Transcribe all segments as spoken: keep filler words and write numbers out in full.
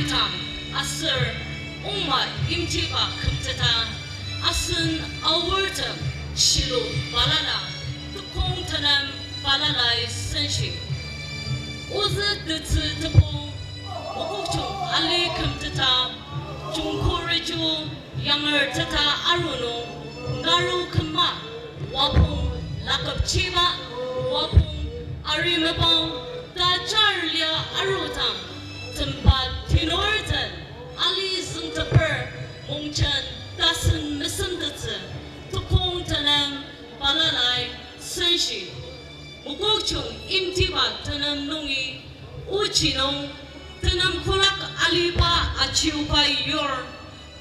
Tang aser ongma imtiba kümteta, asen aortem Shiloh balala, tekong tenem balalai senshi. Ozü tetsü tepong, Mokokchung ali kümteta, jungkuriju yangerteta aru nung, ngaru küma, wapong lakapchiba, wapong arimabang, ta jar lia arudang, temba tinurten, ali züngteper, mungjen, tasen mesentettsü, tekong tenem, balalai, senshi. Mokokchung imtiba tenem nungi, ochi nung, tenem kolak aliba achiuba yur,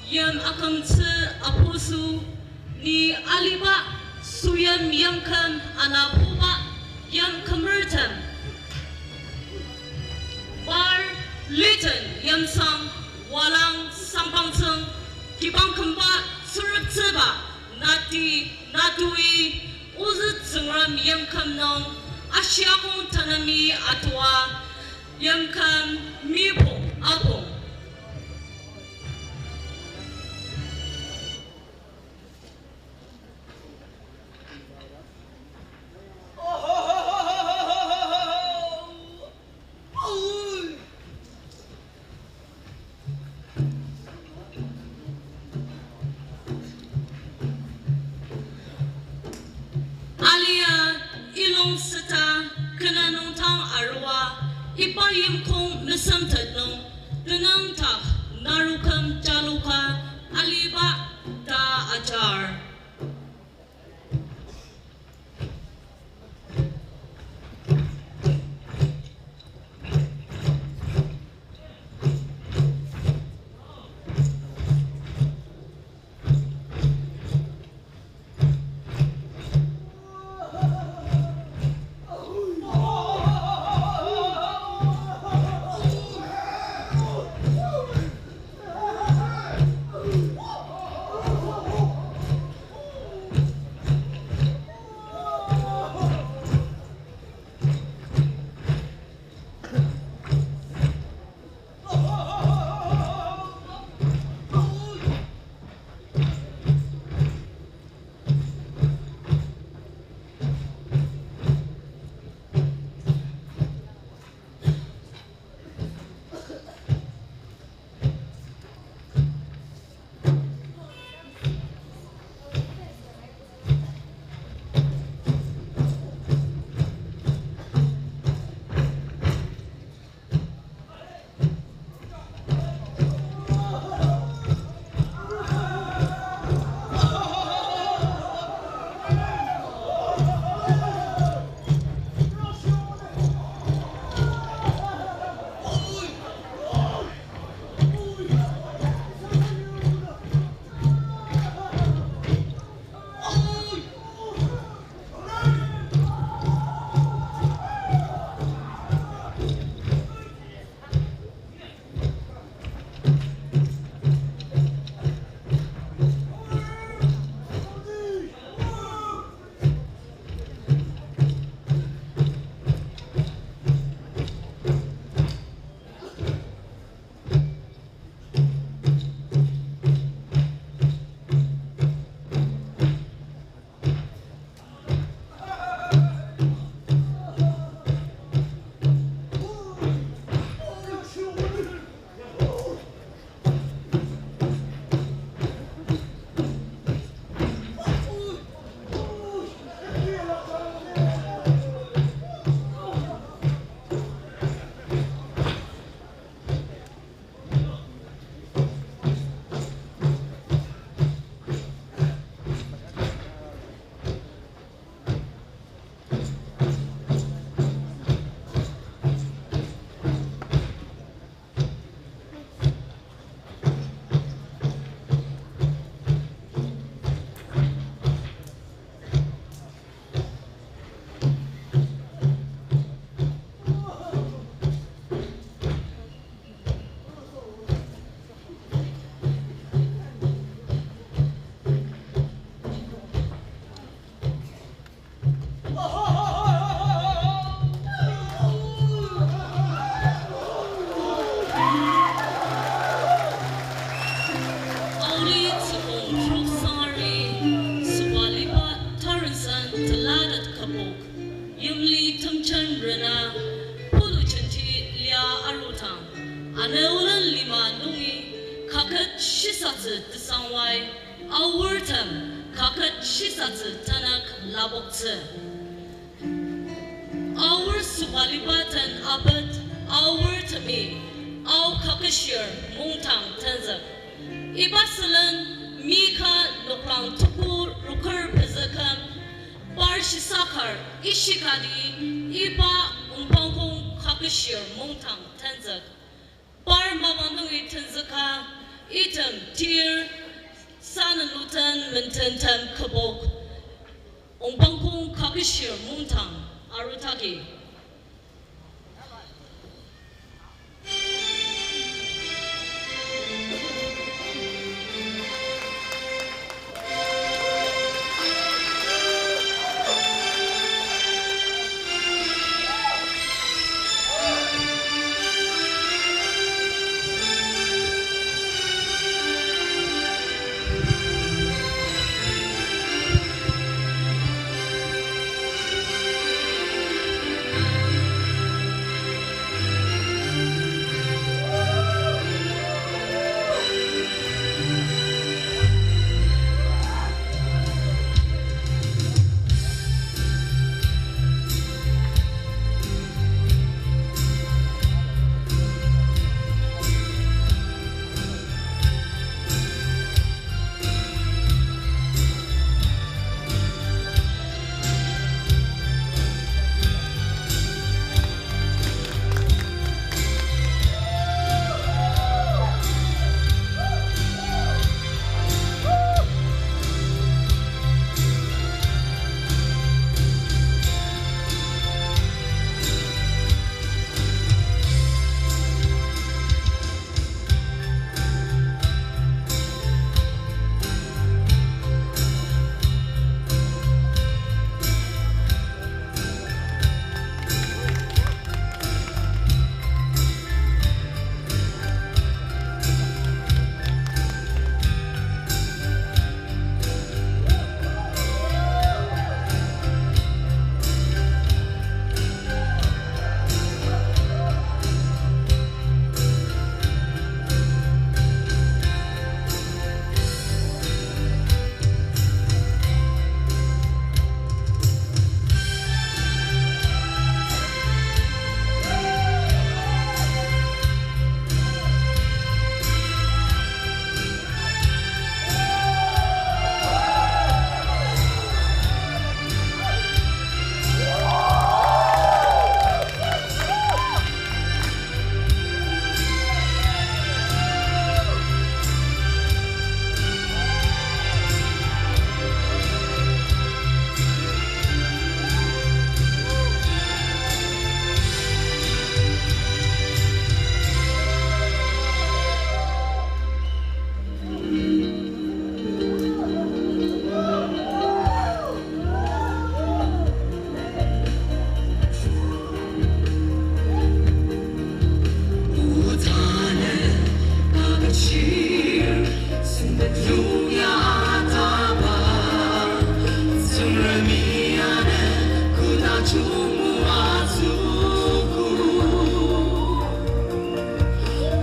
yim akümtsü apusu, ni aliba, süyim yimküm anapuba, yimkümertem. Par liten yimsang, walang sangpangtsüng, kibang kümba tsüreptsüba, nati, natui, ozü Tsüngrem yimküm nung, ashiakong tanemi atua, yimküm mipong apong. Alia ilung süta kena nungdang arua, iba yimkong mesemtet nung, tena Nüolen lima nungi kaket shisatsü tesangwai, aortem kaket shisatsü tenük lapoktsü. Aor sobaliba den apet aortemi Ao Kaketshir mungdang tenzük. Iba sülen mika noklang tuku rokür pezüküm par shisakar ishikadi iba Ongpangkong Kaketshir mungdang tenzük. Par mapang nungi tenzüka item tir sanenuten mententem kübok Ongpangkong Kaketshir mungdang arutagi.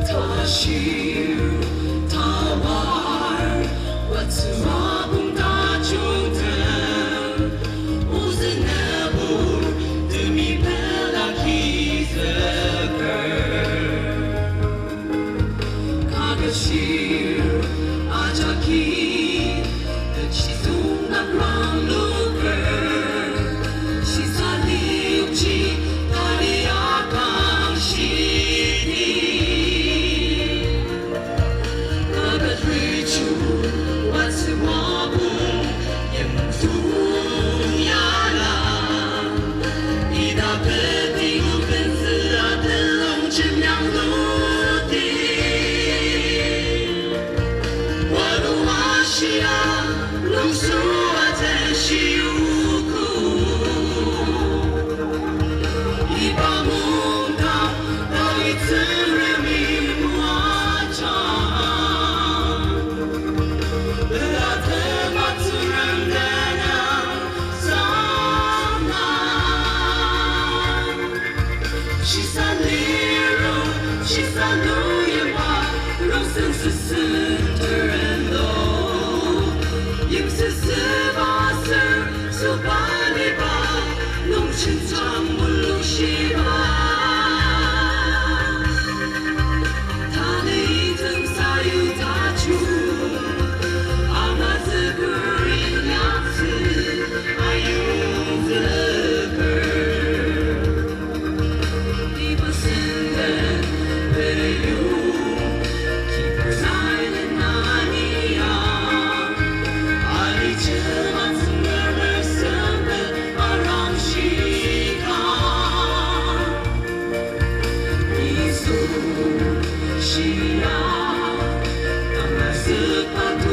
Tashir, tawar, watsüma pung tajungtem, ozü nübur, temi pelaki züker. Kaketshir ajaki, tetsüng nakrang luker, shisa liokji tali akang shidi. Kaket rechu, watsü wabung, yimtung yala. Ida peti ubentsü atelong jemyang luti. Wadu ashia, lungsu atenshi uku. Iba mungdang, tali Tsüngremi moajang. Shisa liru, shisa lu Shia, tamazükba